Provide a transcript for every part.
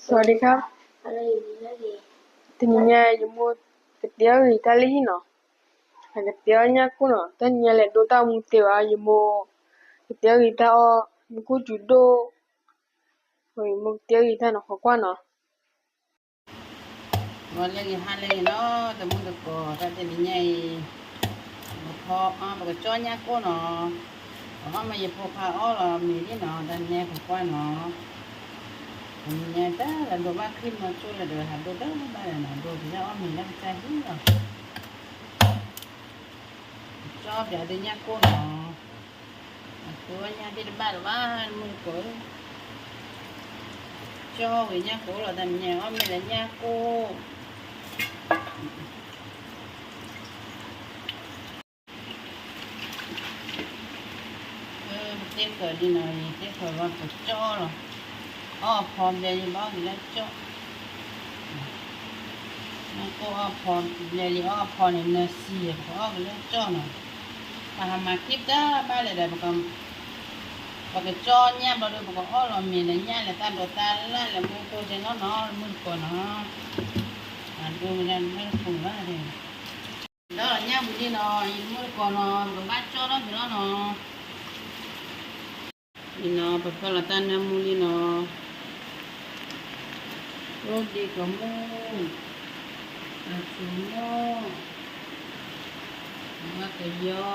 สวัสดีครับ တနံၤညါယမိၢ်ကတဲအီၣ်ဂ့ၤတၢ်လၢဟံၣ်နီၤ, အကတဲအီၣ်ညၣ်ကိၢ်နီၤ, တနံၤညါလဲၤဒိတၢ်မူသ့ဘၣ်, ယမိၢ်ကတဲအီၣ်ဂ့ၤတၢ်အီၣ် မူခိၣ်စူၤဒိၣ်, ယမိၢ်ကတဲအီၣ်ဂ့ၤတၢ်နီၤ ကွၢ်ကွၢ်နီၤ. ဂီၤလၢဂ့ၤ ဟါလၢဂ့ၤနီၤ တမုၢ်တကိး, တၢ်တနံၤညါအံၤ ပကဖီ, ပကကၠီညၣ်ကိၢ်နီၤ, ပအီၣ်မ့ၢ်ယဖိခွါအီၣ်လီၤမ့ၤလံနီၤ, တနံၤညါကွၢ်ကွၢ်နီၤ, တနံၤညါတၢ်လၢဒိဘၣ်ချံမီၤကၠိလၢဒီး ဟးဒိတၢ်ဘၣ်ဒီးနီၤ, ဒိကစၢ်အီၣ်မ့ၤလၢကစၢ်ဟံၣ်လီၤ. ကၠီပၠးဒုးညၣ်ကိၢ်နီၤ, အဃုအီၣ်ညၣ်သ့ၣ်တဘၣ်လၢၤဘၣ် တမုၢ်တကိး, ကၠီဝံၤညၣ်ကိၢ်လီၤ တနံၤညါအီၣ်မ့ၢ်လၢညၣ်ကိၢ်. ပသ့ၣ်ဃၢၤဒ်နီၤ ယသ့ၣ်ဃၢၤဘၣ်ပကၠီလီၤ, အီၣ်အဖီဘျဲလံဘၣ်အီၣ်က့ၤလၢကၠီ, ညၣ်ကိၢ်အီၣ်ဖီဘျဲလံအီၣ်အဖီန့ၣ် နၢၤစံယဲၢ် ပကအီၣ်က့ၤလၢကၠီနီၤ, ပဟးမၤချံတၢ်ဘၣ်လဲၣ်ဒီး ပကကၠီညၣ်ဘျီဒီး ပကအီၣ်လီၤမ့ၤလၢညၣ်လဲၤတၢ်ဒိးတၢ်လၢ်လဲၤမူခိၣ်ကဲနီၤနီၤ တမုၢ်တကိးနီၤ, အဒိမ့ၢ်ဒၣ်မ့ၢ်တကိးဘၣ်န့ၣ်, ဒီးညၣ်ပူၤလံနီၤ ယတမုၢ်တကိးနီၤ ပကဘၣ်ကၠီထီၣ်က့ၤလီၤနီၤ. အံၤနီၤ ပဖၢလီၤတၢ်နၢမူလံနီၤ, ရိဒံကမူၣ်, အဆိမိၣ်, ကယ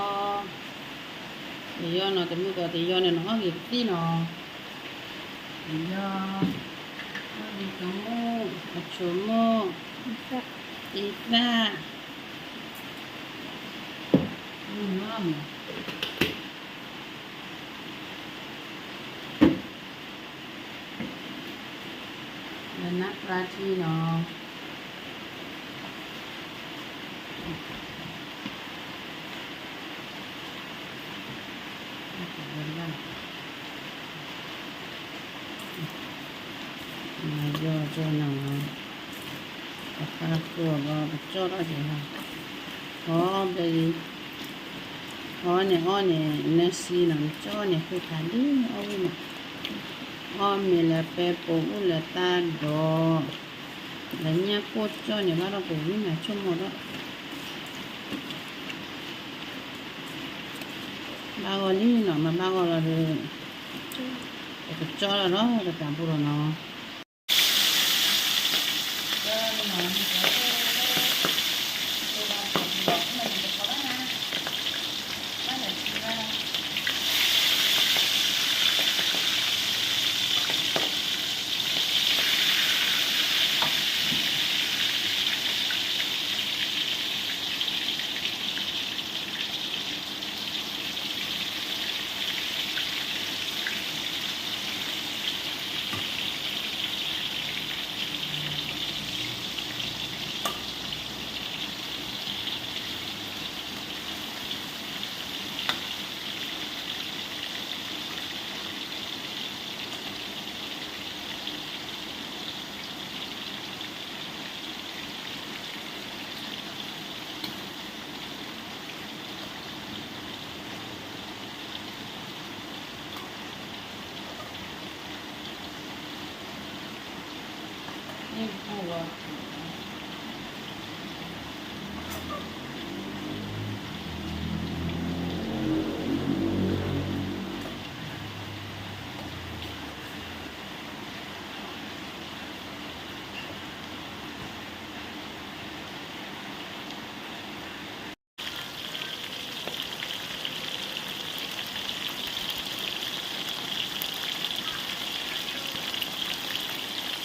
ီ, ကယီနီၤ တမုၢ်တကိး ကယီန့ၣ်နီၤ အီၣ်ဂ့ၤကသံၣ်နီၤ, ကယီ, ရိဒံကမူၣ်, အဆိမိၣ်, သံသၣ် လၢနၢ်ပျၢ်ထံနီၤ, ယီၤကၠီနီၤ, ပဃါဃုာ်ဘၣ် ပကၠီထီၣ်က့ၤလီၤ, အီၣ်ဘျဲလံ, အီၣ်န့ၣ်အီၣ်န့ၣ် နၢၤစံနီၤ နကၠီန့ၣ် ဃုခါဒ်အီၣ်ဝံၤနီၤ, အီၣ်မ့ၤလၢပဲပိာ်အိၣ်လၢတၢ်ဒိး, လၢညၣ်ကိၢ်ကၠီန့ၣ် ဘၣ်ဒီးပဝံၤမးဆိကမိၣ်ဒီး ဘၣ်ဂီၤလံနီၤ မ့ၢ်ဘၣ်ဂီၤလီၤဒီး ပကကၠီလီၤဒီး ပတၢ်ပူၤလီၤနီၤ.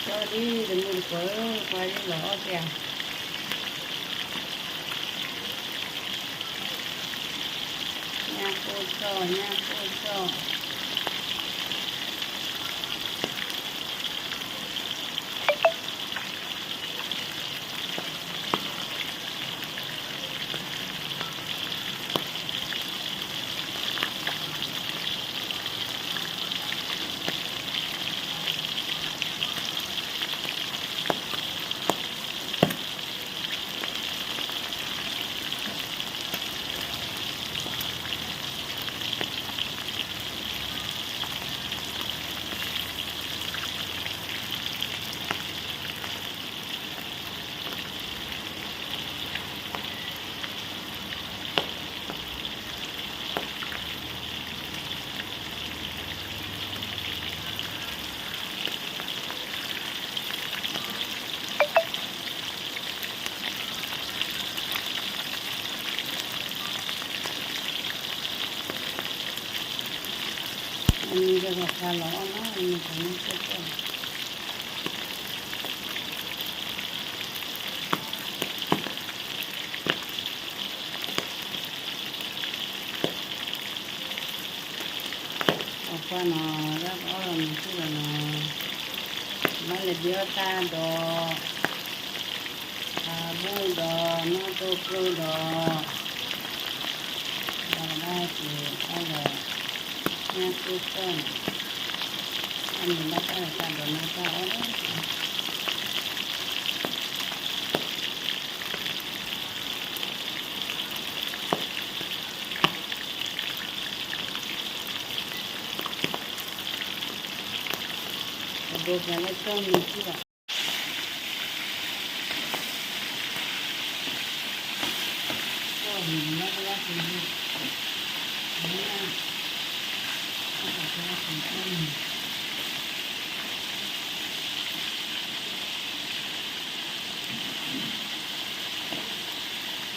ကၠီဒ်တမုၢ်တကိးဧၢ, ပှၤလၢလီၤအီၣ်က့ၤဧါ, ညၣ်ကိၢ်ကၠီ, ညၣ်ကိၢ်ကၠီ. မံၤဒီးဂီၤဖျါလီၤအီၣ်နီၤ မံၤကန့ၣ်ကၠီၣ်ကၠီၣ် အကွၢ်နီၤ လၢကအီၣ်လီၤမံၤဆူၣ်လီၤနီၤ, ဘၣ်လဲၤဒံးအီၣ်တၢ်ဒီး ဖးဘူၣ်ဒီး နီၢ်တိၢ်ကျိၣ်ဒီး ဒီးကဒါက့ၤအီၣ်လၢ ညၣ်တိၢ်ကၠီၣ်န့ၣ် အန့ၣ်ဘၣ်တၢ်ဒီးတၢ်ဒီးနီၢ်တၢ်အီၣ်လီၤ အဒိ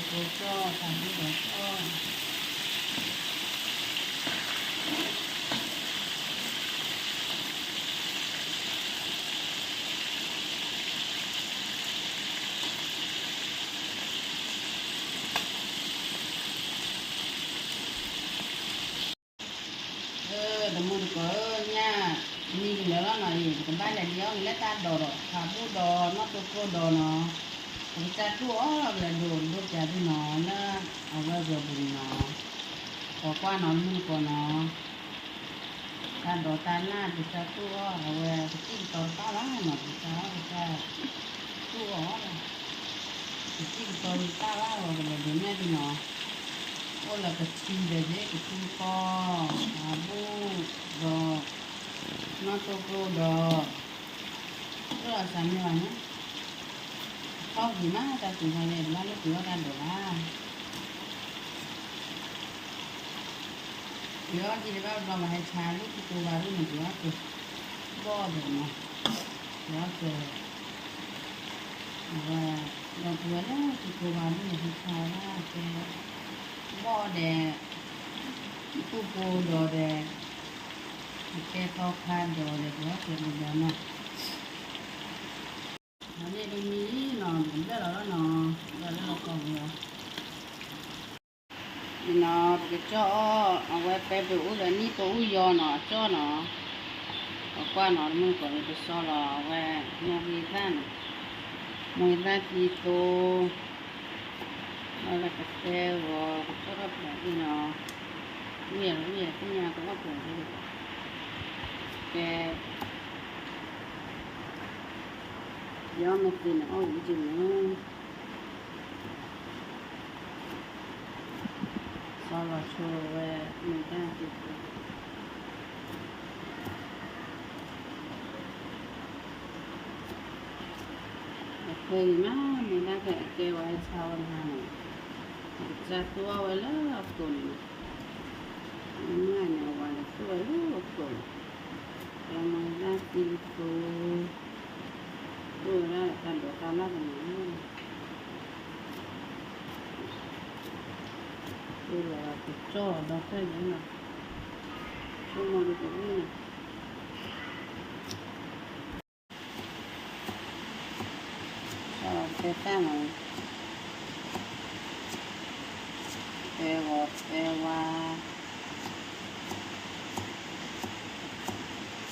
ဖျါလၢကၠီၣ်မံၤထံၣ်ဘၣ် ကၠီၣ်မံၤလၢကလၢ်က့ၤ ဘၣ်ကၠီၣ်လၢယံၣ်ကိၤမ့ၢ်မ့ၢ်ကိၤကိၤကၠီၣ် ဖးဘူၣ်ဒီးကၠီၣ် တမူတကိးဧၢ ညၣ်မံလၢာ်လီၤနီၤအံၤ ပကဘၣ်လဲၤဒံးအီၣ်က့ၤလၢတၢ်ဒီးဒီး ဖးဘူၣ်ဒီးနီၢ်တိၢ်ကျိၣ်ဒီးနီၤ, ပကစၢ်တူၢ်အီၣ်ကလဲၤဒိးဒိၣ်ပၠးဒုနီၤ လၢအဝဲဂီၤပူၤန့ၣ်နီၤ, ကိးကွၢ်နီၤ တမူတကိးနီၤ တၢ်ဒီးတၢ်နၢ် ပကစၢ်တူၢ်အီၣ် အဝဲကသံၣ်ကသီတပၣ်ဘၣ်နီၤ ပကစၢ်အီၣ် ပကစၢ်တူၢ်အီၣ်လီၤ, ကသံၣ်ကသီတပၣ်ဘၣ် အဝဲကလဲၤဒိးနဲၣ်ဒုနီၤ, အိၣ်လၢကထံဒီးက့ၤ ကထံကသီ ဖးဘူၣ်ဒီး နီၢ်တိၢ်ကျိၣ်ဒီး လၢအစးမ့ၢ်ဘၣ်န့ၣ် ထီၣ်ဂ့ၤမး တၢ်စူၤခါန့ၣ် တဘၣ်လိၣ်ပှ့ၤအီၣ်တၢ်ဒီးဘၣ် ပှ့ၤအီၣ်က့ၤတဘၣ်ဘျီ ပှၤဟဲဆါလၢထံကျိဘၣ်ဒ်န့ၣ် ပှ့ၤအီၣ်က့ၤ ဘီၣ်ဒီးနီၤ, ပှ့ၤအီၣ်က့ၤ အဝဲ ဒီးပှ့ၤအီၣ်လၢထံကျိဘၣ်ဒ်န့ၣ် ဟဲဆါဝဲဒၣ်ကဲ ဘီၣ်ဒီး တူၢ်ဖိဒီးဒီး ကဲသီခါဒီးဒီး ပှ့ၤအီၣ်က့ၤဒီးနီၤ အန့ၣ်တမံၤနီၤ ပကဘျၢၣ်လီၤလီၤနီၤ ဘျၢၣ်လၢလီၤကီၢ်ပူၤလီၤ, နီၤ ပကကၠီၣ်အီၣ် အဝဲပဲတအိၣ်ဒီးနံၣ်ပအိၣ်ယီၤနီၤ အကၠီၣ်နီၤ, ပကွၢ်နီၤ တမုၢ်ကီးန့ၣ် ပစီလီၤ အဝဲ မိၢ်ဂ့ၤသၣ်နီၤ, မိၢ်ဂ့ၤသၣ်သံသိ ဘၣ်လၢကသဲဂီၤ ကကၠီၣ်ထီၣ်ပှၤအံၤနီၤ, ဝံၣ်ယၤဝံၣ်ယၤသ့ၣ်ညါကအီၣ်ပှၤအံၤ, ကဲ ယီၤမ့ၢ်သ့န့ၣ် အီၣ်ဝံၤက့ၤန့ၣ် စီလီၤဆိဝဲ မ့ၢ်တၢ်သ့ၣ်သ့ၣ် အဃဲအံၤမး မ့ၢ်တၢ်ဖဲအကဲဝဲဟဲဆါဝဲမးန့ၣ် ကစၢ်သူအီၣ်ဝဲလၢအခိၣ်န့ၣ် မ့ၢ်န့ၣ် အဝၤန့ၣ်သူဝဲလၢအခိၣ်န့ၣ် ကဲမ့ၢ်တၢ်သံသိ သူဝဲဒၣ်တၢ်ဒိးတၢ်လၢ်ကန့ၣ် သူလီၤကကၠီၣ်လီၤဒီးဖဲန့ၣ်နီၤ ဆိကမိၣ်ဒ်တဝံၣ်နီၤ ကဲတၢ်နီၤ တဲဂီၤတဲဝါ တဲမ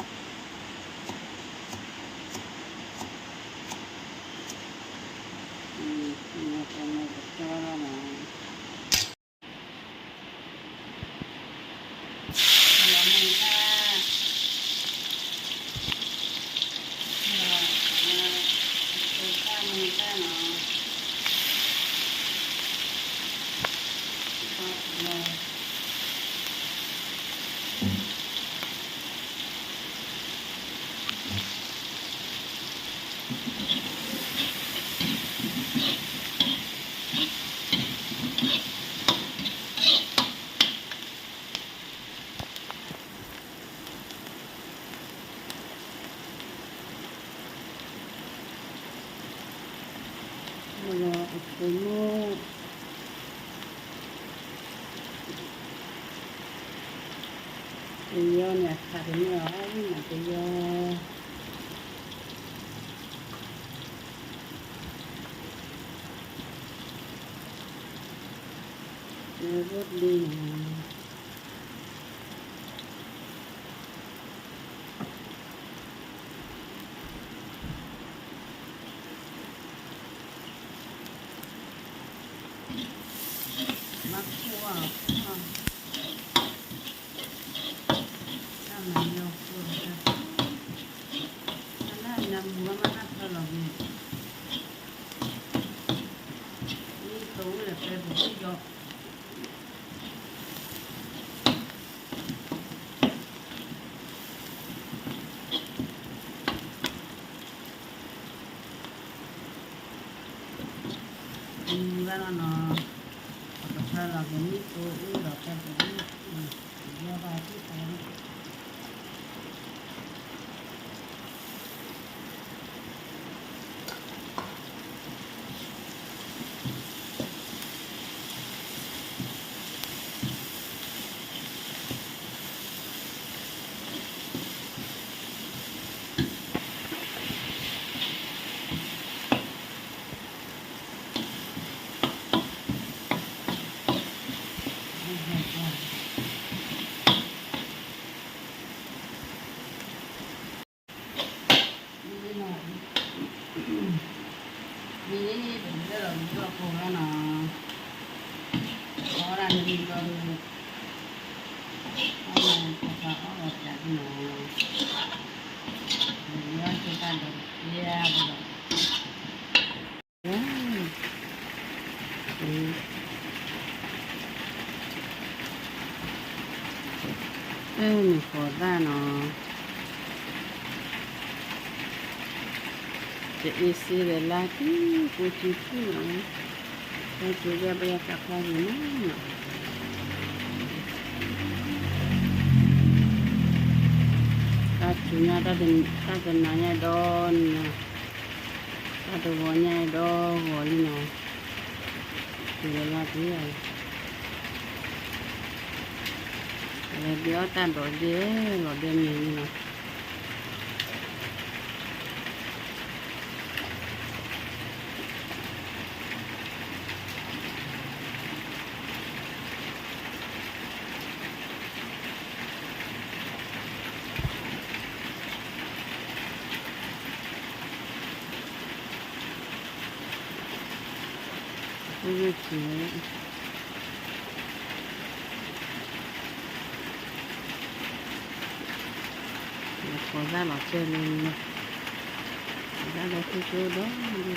့ၢ်ကကၠီလီၤနီၤ မ့ၢ်လီၤအဆိမိၣ် မ့ၢ် ပယီၤန့ၣ် အခးတန့ၢ်အီၤ မ့ၢ်ပယီၤ ပယီၤဘိၣ်လံန့ၣ် မၤခိၣ်အီၤ တၢ်မၤန့ၢ်အီၤခိၣ် တၢ်လၢနမူဝဲမၤတၢ်ဖၢလီၤက့ၤ မ့ၢ်သိလၢပဲပူၤဒီး မူဝဲလီၤနီၤ ပကဖၢလီၤက့ၤမ့ၢ်သိအူဒီးပဲပူၤ ယဲဘၣ်ထံၣ်သး မ့ၢ်န့ၣ် ပကလဲၤလီၤမူလီၤကိၢ်လီၤနီၤ, အီၣ်ဒၣ်နမံၤလီၤမူ, အီၣ်ဒၣ်နတၢ်အီၣ်လီၤပျးဒ်နီၤ, ယဲၢ်က့ၤတၢ်ဒီးယဲၢ်ဘၣ်ဒီး အဲၣ်မ့ၢ်ဃိးသၣ်နီၤ, တအ့စ့ဒီးလါကံၢ်ကိးကံၢ်ဖုၣ်နီၤ, တၢ်က့ၤယဲၢ်ဘၣ်ယဲၢ်သးဖျါယံၤနီၤ, တၢ်ထူၣ်ညါ တၢ်တနၤညါဒီး တၢ်တဂီၤညါဒီးဂီၤလံနီၤ, တုၤလၢလါတံၢ်ဧါ, လဲၤဘျ့အီၣ်တၢ်ဒိးဒ့လီၤဒ့မံၤလံနီၤ. ဃိးသၣ်လီၤစဲလၢလၢ, ဃိးသၣ်လၢထူၣ်ကၠိဒီး, လီၤစ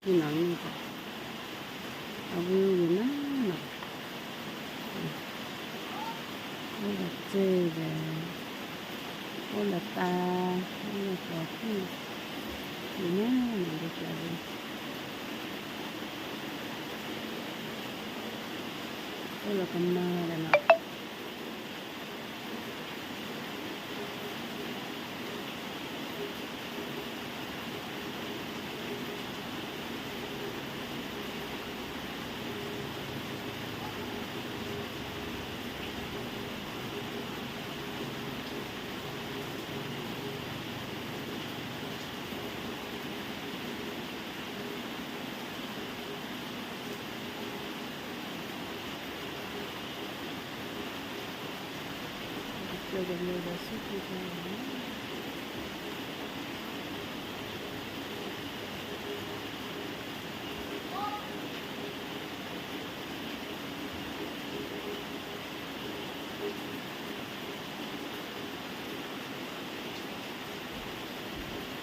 ဲလၢ နီၤ, အဝံၤဝံၤနီၤနီၤ, အိၣ်ဒီးစ့ဒီး, အိၣ်လၢတၢ်, အိၣ်လၢကီၢ်ပူၤ, ဝံၤနီၤနီၤဒီးကၢ်ဒီး, အိၣ်လၢကမၤဒီးနီၤ.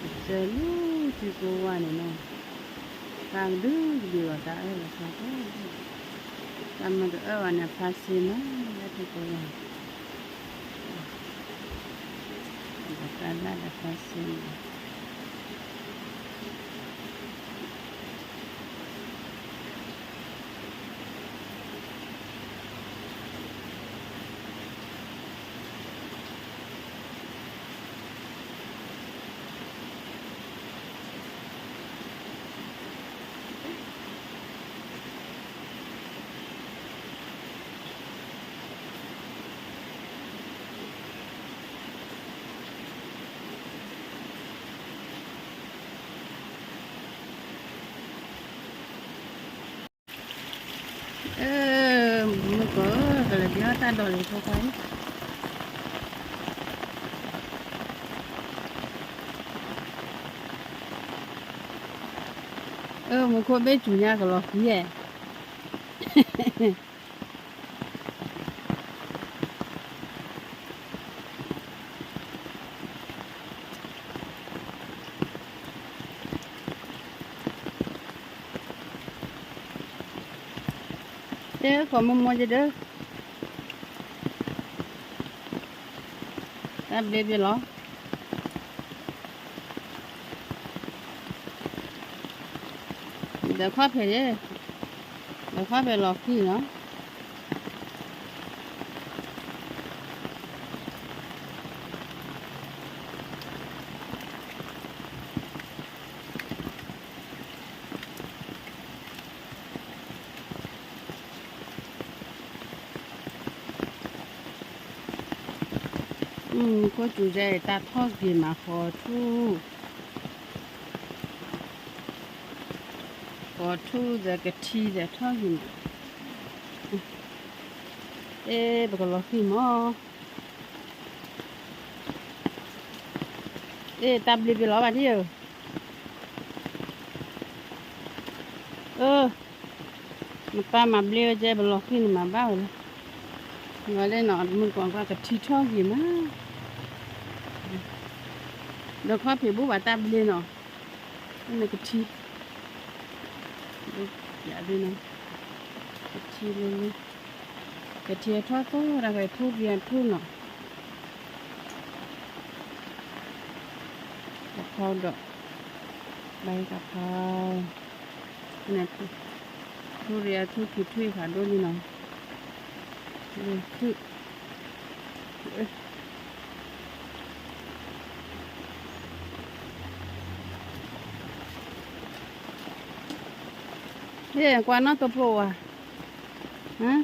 ကစၢၢ်လၢထံကိးဝါန့ၣ်နီၤ, တၢ်ကဒုကဒုအီၤ တၢ်အၢၣ်လီၤသးကိး, တၢ်မ့ၢ်တအၢၣ်ဘၣ်န့ၣ် ဖါစ့မး လၢထံကိးဝါန့ၣ်, လၢ်လၢ်ဒီးဖဲစ့န့ၣ် မုၢ်ကီၢ်ဧၢ, ကလဲၤဘၣ်တၢ်ဒိးလံဖိခွါအံၤ, အၢ မူခိၣ်ဘ့ၣ်စူၤညါကလီၤဃံၤဧါ. တဲဃီမိၢ်မိၢ်က့ဒီး, တၢ်ဘျ့ဘ့ၣ်လီၤ. ဒီးခီၣ်ဖံးန့ၣ်, ဒီးခီၣ်ဖံးလီၤဃံၤနီၤ. မူခိၣ်စူၤယဲအံၤ တၢ်ထီၣ်ဂ့ၤမး ဃီထူၣ်, ဃီထူၣ်ဒီးကထံဒီးထီၣ်ဂ့ၤမး, အ့ ပကလီၤဃံၤမး, အ့ တၢ်ဘျ့ဘ့ၣ်လီၤဘၣ်ဒ်ဧၢ, အၢ နပၢ်မၤဘျ့ဝဲကဲ ပလီၤဃံၤန့ၣ်မၤဘၣ်ဝဲလီၤ, ဝဲလၢနီၤ မုၢ်ကီၢ်ကွၢ်ကထံထီၣ်ဂ့ၤမး, ဒီးခီၣ်ဖံးဘူၣ်ဘၣ်တၢ်ဘျ့နီၤ, နကထံ, ယၤဒ်နီၤ, ကထံလၢလၢ, ကထံထီၣ်သိၣ်တၢ်ဂဲၤထူၣ်ဂ့ၤအထူၣ်နီၤ, ကဖီဒီး, ဘၣ်ကဖီ န့ၣ်, ထူၣ်ရ့အထူၣ်ခံထူၣ်ဖးဒိၣ်န့ၣ်နီၤ, ထူၣ်, ဟ့ၣ် ကွၢ်နီၣ်တိၢ်ဖျိဝါ, ဟါ, ဟါ, အၢ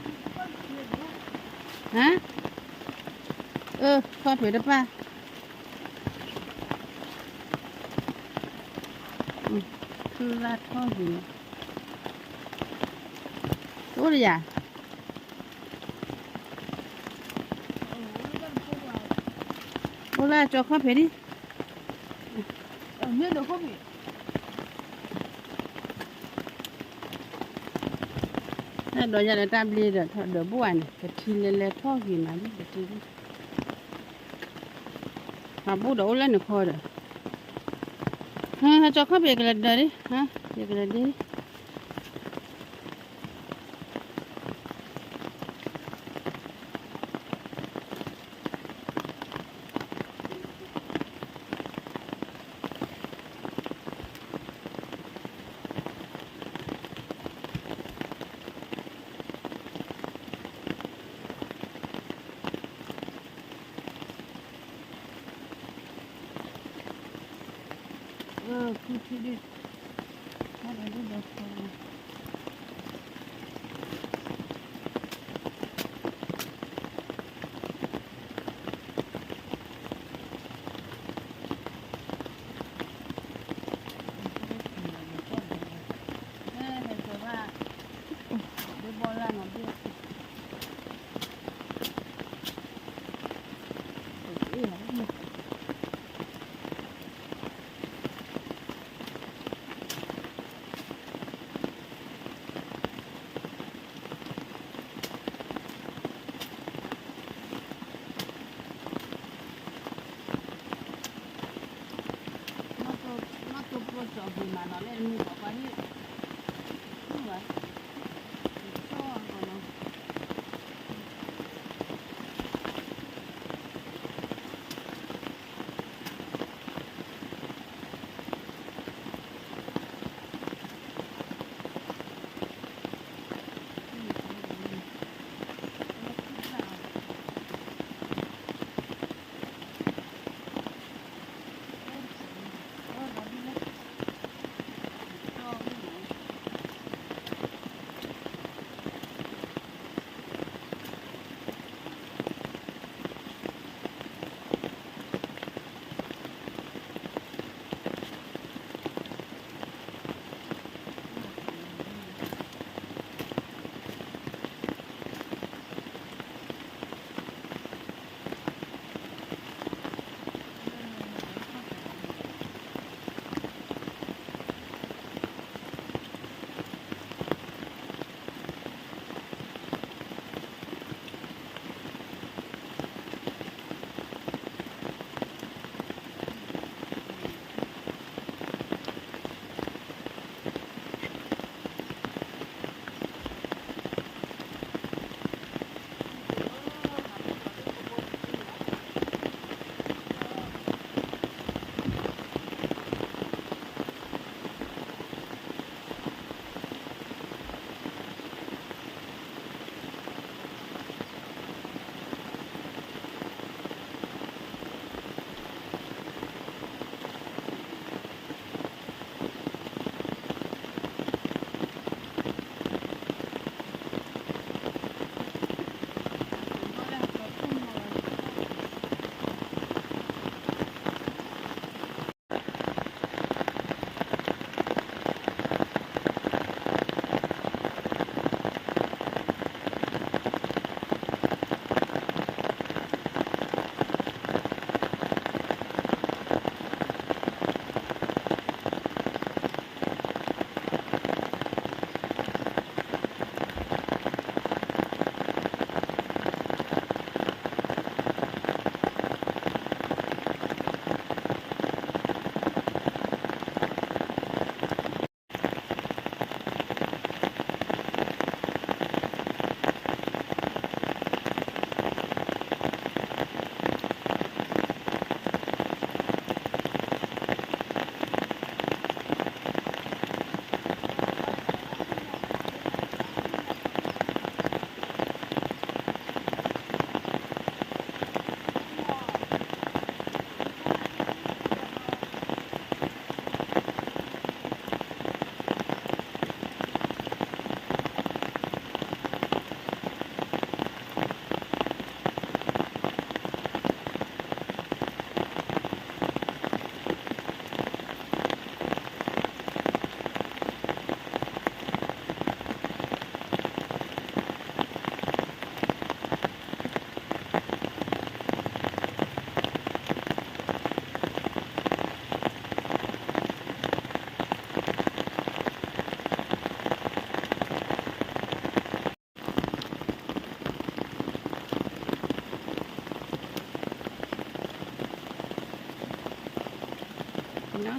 ခီၣ်ဖံးတပၢ် ထူၣ်လၢထီၣ်ဂ့ၤန့ၣ်, တအိၣ်လၢယၤ, အိၣ်လၢကၠီခီၣ်ဖံးဒံး, တၢ်ဒိးယၤဒီးတၢ်ဘျ့ဒီး ထီၣ်ဒီးဘူၣ်ဧါန့ၣ် ကထံလဲၤလဲၤထီၣ်ဂ့ၤမးလံ ကထံဒံး, ဖးဘူၣ်ဒီးအိၣ်လၢနခီဒီး, ဟါ ကၠီခီၣ်ဖံး ယကလဲၤဒၢးဒံး, ဟါ ယကလဲၤဒၢးဒံး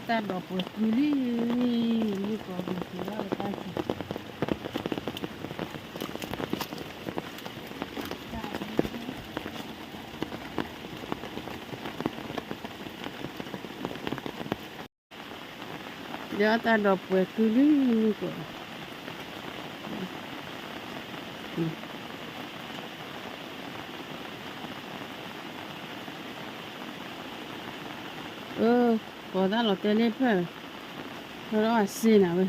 တၢ်ဒိးပှဲၤကုလံ, မုၢ်ကီၢ်ပူၤက့ၤလီၤလၢတၢ်ခံ, ဒီးတၢ်ဒိးပှဲၤကုလံ, မုၢ်ကီၢ်, အၢ, ဃိးသၣ်လီၤတဲာ်လၢဖျၢၣ်, ထီထီၣ်အစ့နၤဝဲ,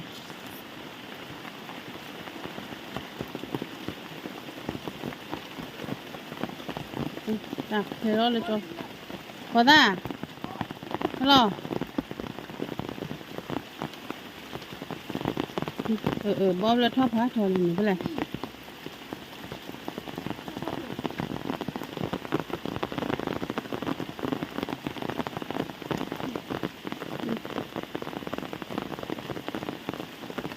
တၢ်ဖဲထီၣ်လၢကၠီ, ဃိးသၣ်, ဟဲလီၤ, ဘီဘျၢထီၣ်ဖးထီလံန့ၣ်ဖဲလဲၣ် ကျီဘၣ်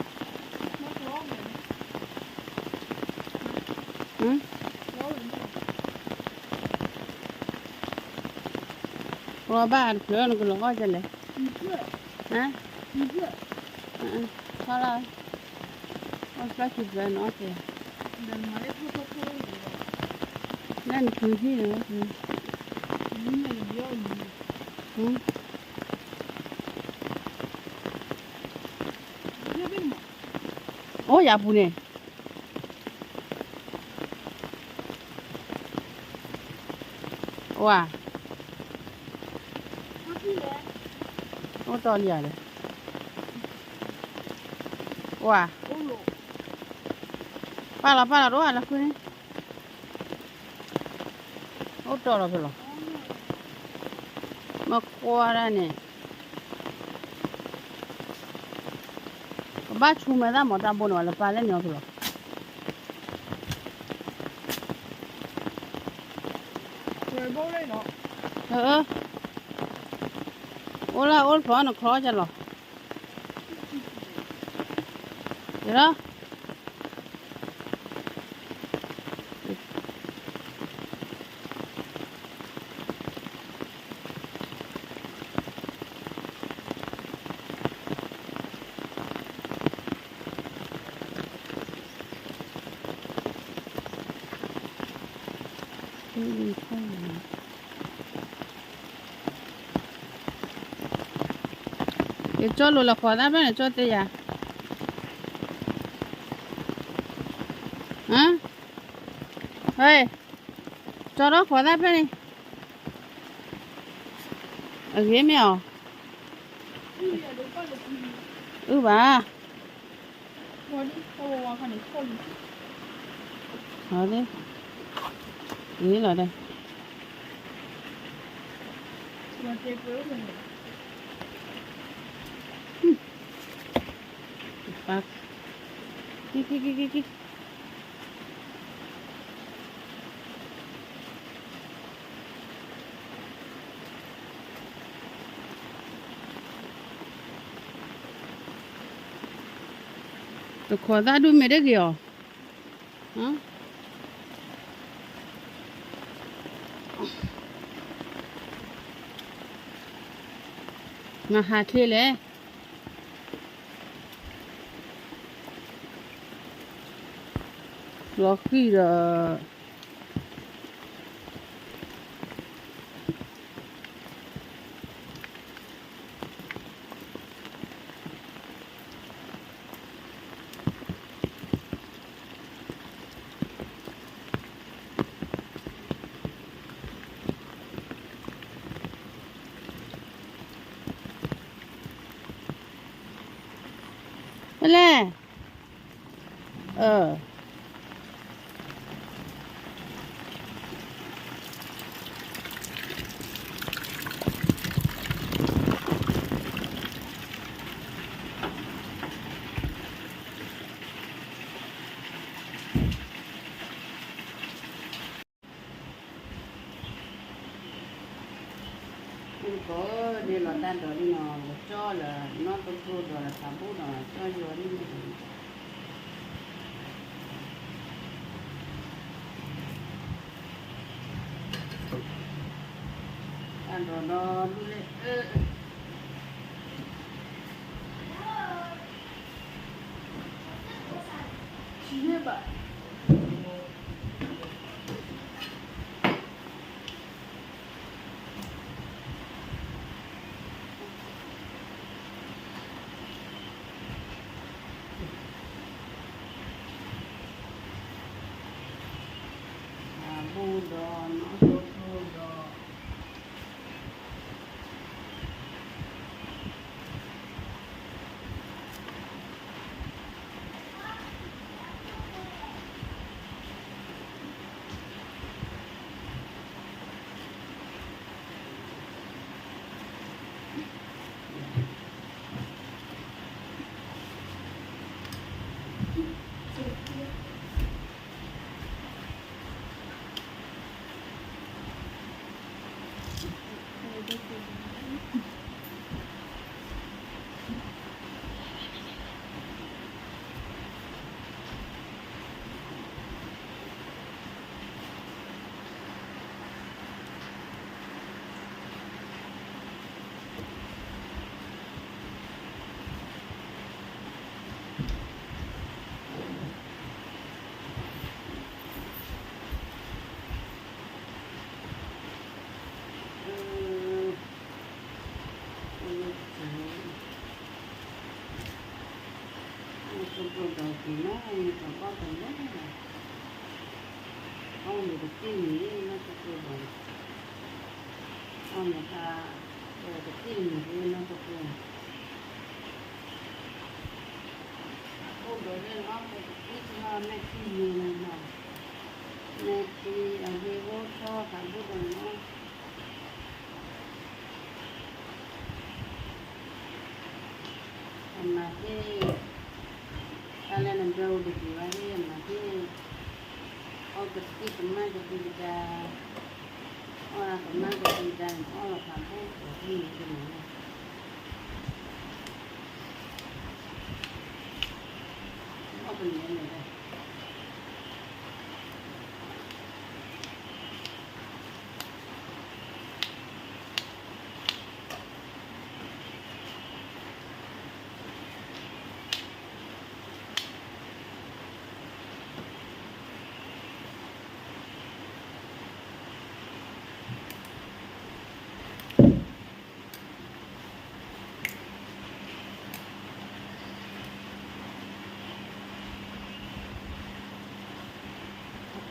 တဖျၢၣ်နကလီၤအီၣ်ကလဲၣ်, ဟါ, ထီလီၤ, အီၣ်ဖျၢၣ်ခံဖျၢၣ်နအီၣ်ကဲ, လၢနဖုဟံၣ်န့ၣ်, အိၣ်ယၤပူၤန့ၣ် ဝါ, အိၣ်တီလံယၤလဲၣ်, ဝါ, ပာ်လီၤပာ်လီၤတအိၣ်လၢဃုန့ၣ်, အိၣ်တီလီၤဖဲလီၤ, မ့ၢ်ကွၢ်ဒၣ်န့ၣ် ကဘၣ်ဆူမဲာ်သၣ်မၤတၢ်ဘိန့ၣ်ဝဲလၢပၢ်လဲၣ်န့ၣ်အီၤဖဲလီၤ, အိၣ်လၢအိၣ်ဖျီနချီကလီၤ, ယလီၤ ယကၠီလိာ်လၢဃိးသၣ်ဖဲန့ၣ် ကၠီသ့ယၤ, ဟဲ, ကၠီထီၣ်ဃိးသၣ်ဖဲန့ၣ်, အဂ့ၤမ့ၢ်အီၤ, အုဘၣ် လီၤဒီး, ကံကံကံကံကံ တခိးသၣ်ဒူၣ်မ့ၢ်တဂ့ၤအီၤ, မဟးချ့လဲၣ်, လီၤဃံၤဒီး ဖဲလဲၣ်, အၢ ကိးဒ်လီၤတၢ်ဒိးလံနီၤ, ကၠီလၢနီၢ်တကျိဒီးလၢသးဘိဒီးကၠီယီၤဒ်န့ၣ်, တၢ်ဒိးဒီဒူၣ်လဲၣ်, န့ၣ်ဘၣ် အဘူးဒီး နီၢ်သိသိဒီး အီၣ်မ့ၤတသ့ၣ်မံၤနီတကျိၤဘၣ်, အီၣ်မ့ၤတၢ်, တသ့ၣ်မံၤနီတကျိၤ, အိၣ်ဒီးလၢအီၣ်ကသံၣ်လီၤ မဲာ်ထံမံၤနီၤ, မဲာ်ထံအဂ့ၢ်အိၣ်ထီၣ်သးဒိၣ်ဒီးနီၤ အမၤသ့ၣ်, တၢ်လၢနဒၢအိၣ်တက့ၤဘၣ်သ့ၣ် အမၤသ့ၣ်, အီၣ်ကသံၣ်ကမၣ်ကသံၣ်ကဒါ, အီၣ်ကမၣ်ကသံၣ်ကဒါန့ၣ် အီၣ်လီၤဖးဒိၣ်ကိးသ့ၣ်မံၤတမံၤ, အီၣ်ကန့ၣ်န့ၣ်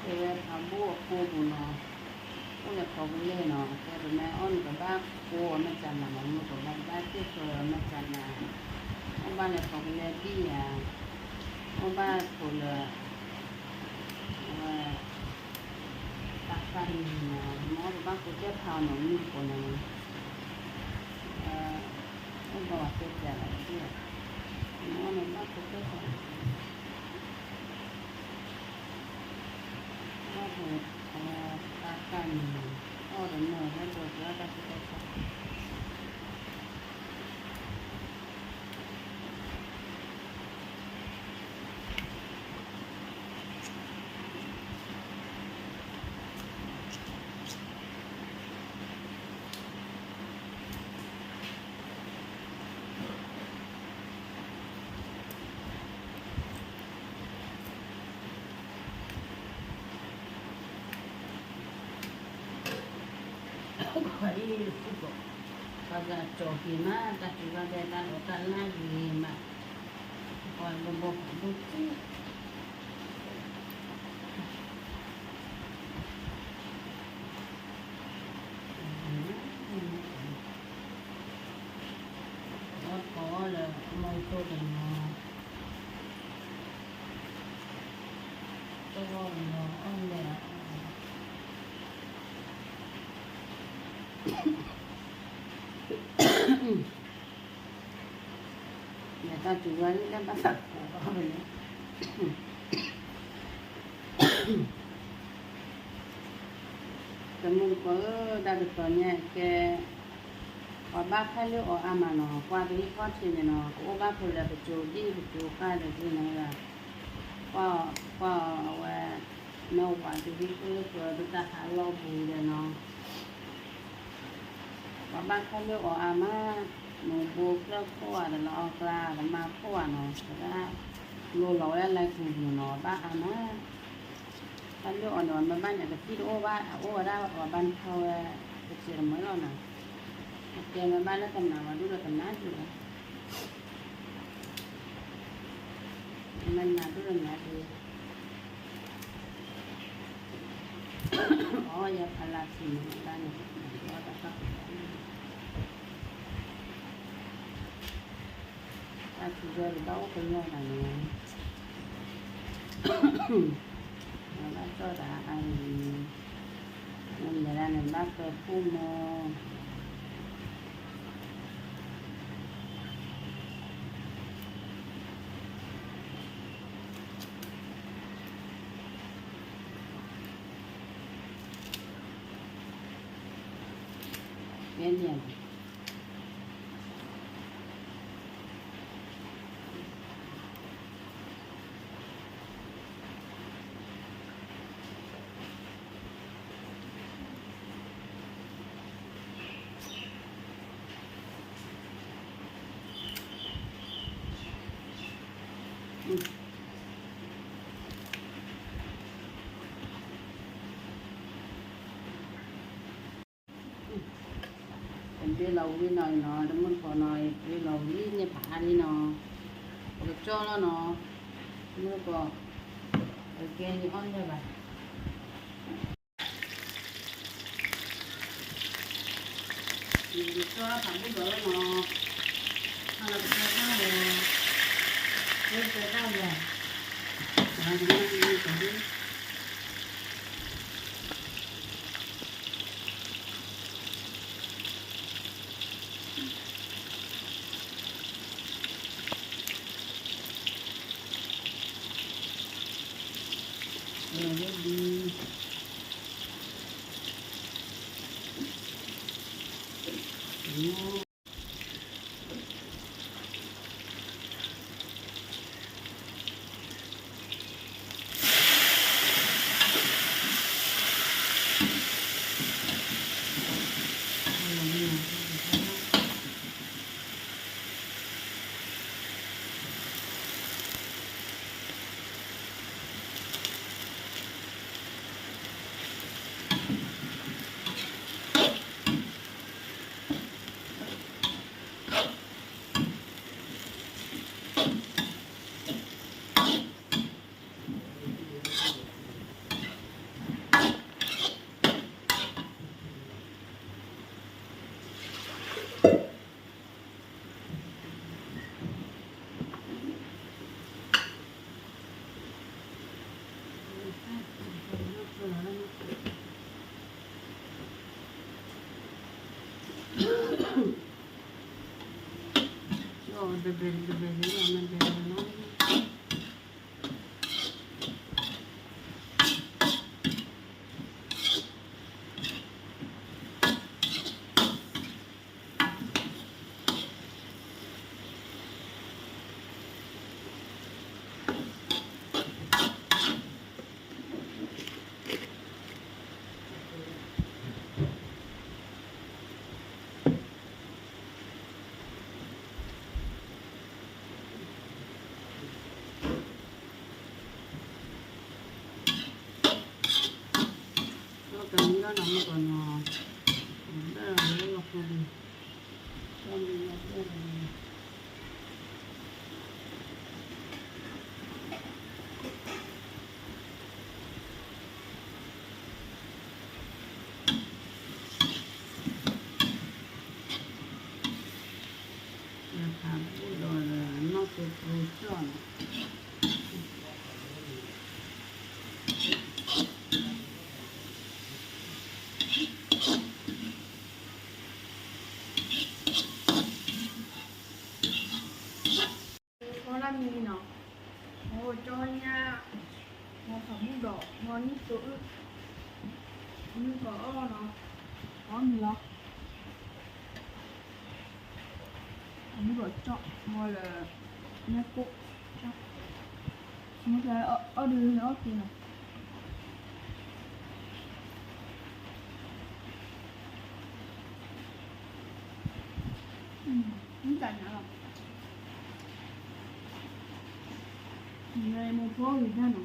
တဲဝဲဖးဘိၣ်အကိပူၤနီၤ, အိၣ်လၢခိးကလဲၢ်နီၤ, တဲပမ့ၢ်အီၣ်နကဘၣ်ကိးအမဲာ်ကနၤမး မ့ၢ်ကဘၣ်ဘၣ်တ့ၢ်ဃီအမဲာ်ကနၤ, အိၣ်ဘၣ်လၢခိးကလဲၢ်ဒံၣ်ဧါ, အိၣ်ဘၣ်ဖိလၢ အဝဲ တၢ်သၣ်မံၤနီၤ, မ့ၢ်အီၣ်ကဘၣ်ကိးကဲဖးအီၤနီၤ မုၢ်တကိးနီၤ, အိၣ်ဘၣ်ဝဲတဲပျးလီၤဒ်, မ့ၢ်အီၣ်နကဘၣ်ကိးကဲဖး အီၣ်ဖိ, တၢ်သၣ်မံၤ, အီၣ်ဒီးမ့ၢ်ဟဲဒီးကဘၣ်တၢ်ကိးကဲဖး ပှၤအံၤ ပှၤကကၠီၤက့ၤမး တၢ်စူၤဘၣ်တဲတၢ်ဒီးတၢ်လၢ်ဂ့ၤမး, ပှၤကဘီဖးဒိၣ်က့ၤ အီၣ်ထီၣ်လၢအမိၢ်သိၣ်တနီၤ, တဂီၢ်တနီၤ အီၣ်လဲၣ်, လဲၤတၢ်စူၤဝဲလၢဘၣ်သးခိးအီၤန့ၣ် တမုၢ်တကိးဧၢ, တၢ်တတီၤညါကဲ, ပှၤဘၣ်ခါလၢအီၤအါမးနီၤ, ကွၢ်တလံၢ်ဖီၣ်ထံးန့ၣ်နီၤ, ကအိၣ်ဘၣ်ဖိလၢပကၠိဒံၣ်ပကၠိဃၣ်ဒီးဒ်န့ၣ်, ကွၢ်, ကွၢ်အဝဲ, နီၢ်ဝၤဒုးဟံၣ်ဃုဃုဒုးတၢ်ဟးလီၢ်ပူၤဒီးနီၤ ပှၤဘၣ်ခါလၢအီၤအါမး, မူးဘိဖျၢၣ်ခိၣ်ဧါ ဒီးလီၤအီၣ်ကျါ ကမၤခိၣ်ဧါနီၤ, တဒၣ်, လိၤလီၤဝဲဒၣ်လၢကူၤပူၤနီၤ ဘၣ်အါမး, တၢ်လၢအီၤန့ၣ် မ့ၢ်ဘၣ်န့ၣ် ကသံၣ်တအိၣ်ဘၣ် အအိၣ်ဝဲဒၣ်အီၤဘၣ်နထီဝဲ ကစဲးတမုာ်လီၤနီၤ, အကဲမ့ၢ်ဘၣ်လၢကနၣ်ဝဲဒၣ်ဒီးကနၣ်ဒံးလီၤ, မ့ၢ်နၣ်ဒိၣ်ဒီးနၣ်ဒံး အီ ယဖးလၢ်ဆံးန့ၣ် ဘၣ်န့ၣ် တၢ်တၢ် တၢ်ထူယီၤတဘၣ်အိၣ်ကညီဘၣ်န့ၣ်, ဘၣ်ကၠီၣ်တၢ်အါအါန့ၣ်, နလဲၤဒၣ်န့ၣ် ဘၣ်ကၢဖှိၣ်မီၤ ကဲန့ၣ် ပဒ့လီၤဝံၤနီၤအံၤနီၤ တမုၢ်တကိးနီၤ ပဒ့လီၤဝံၤလံန့ၣ်ဖးအါလံနီၤ, ပကကၠီၣ်လီၤနီၤ, တမုၢ်တကိး, ပကဲန့ၣ်အီၣ်န့ၢ်ဘၣ် ယကၠီၣ်ဖးဘူၣ်ဒီးလီၤနီၤ, ဟါလီၤကတၢၢ်တၢ်ဝဲ, ကတၢၢ်တၢ်ဝဲ, လၢကမၣ်န့ၣ်ကဒု လီၤဒ် လီၤကမံလီၤနီၤ မ့ၢ်ကီးနီၤ, လီၤလီၤလီၤလီၤ ယဖးဘူၣ်ဒီးနီၢ်ကပူၤကၠီၣ်နီၤ. ကီၢ်လၢမံနီၤ, မ့ၢ်ကၠီညါ, မ့ၢ်ဖးဘူၣ်ဒီး မ့ၢ်နံၣ်သိအုၣ်, နံၣ်သိအီၣ်နီၤ, အီၣ်မံၤလီၤ. ဖးဘူၣ်ဒီးကၠီၣ် မ့ၢ်လၢ နဲၣ်ကိၣ်, မ့ၢ်အီၣ်ဒုးအီၣ်က့ၤနီၤ. မ့ၢ်တၢ်ညါလီၤ. မိၢ်ဖိဝံၤတၢ်နီၤ, အ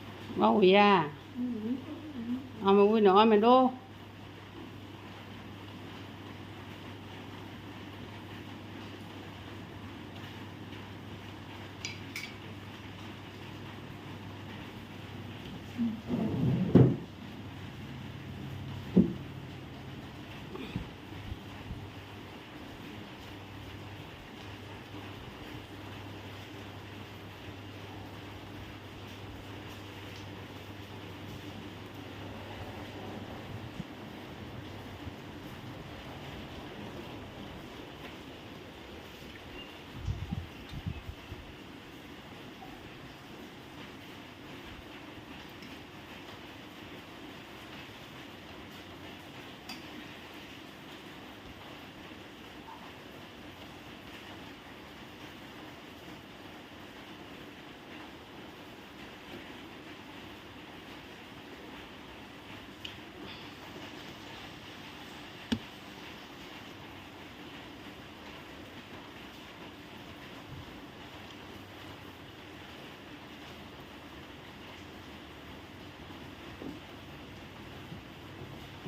ီၣ်ဝံၤဧါ, အီၣ်မ့ၢ်ဝံၤန့ၣ် အီၣ်မ့ၢ်ဒိၣ်. အီ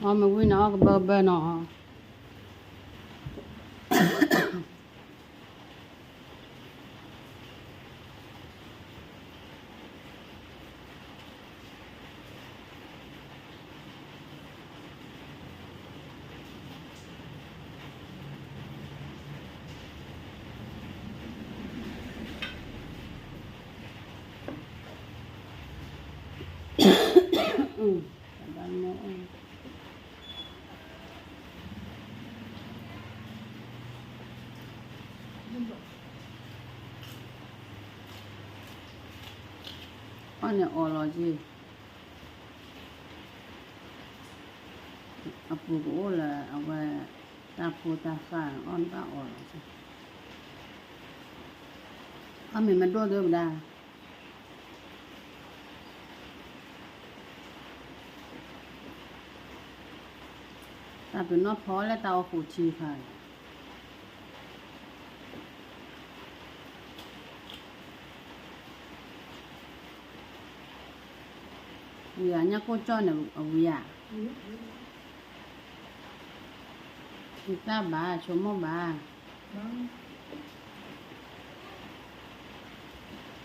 ၣ်မ့ၢ်ဝံၤန့ၣ် အီၣ်ကဘၢဘၢနီၤ. အီၣ်န့ၣ်အီၣ်လီၤက့ၤ, အပူၤကအိၣ်လၢအဝဲ တၢ်ဖိတၢ်ဃၢ် အီၣ်န့ၣ်ဘၣ်အီၣ်လီၤက့ၤ, အီၣ်မ့ၢ်မ့ၢ်ဒိၣ်သ့ဝဲဒၣ်. တၢ်ပနီၣ်ဖီလၢတၢ်အိၣ်ဃိး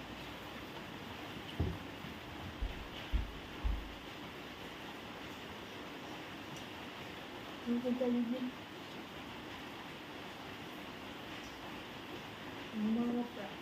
ထံခါ, ဝံၤဧါ, ညၣ်ကိၢ်ကၠီၣ်န့ၣ် အဝံၤဧါ, တၢ်ဘၣ်ဆိကမိၣ်ဘၣ်.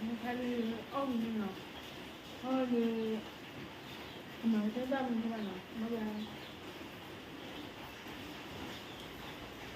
မ့ၢ်ခါလၢအီၣ်ဝံၤန့ၣ်နီၤ, အီၣ်လၢ အမၤတၢ်တၢ်မနုၤဘၣ်နီၤ, ဘၣ်ဘၣ်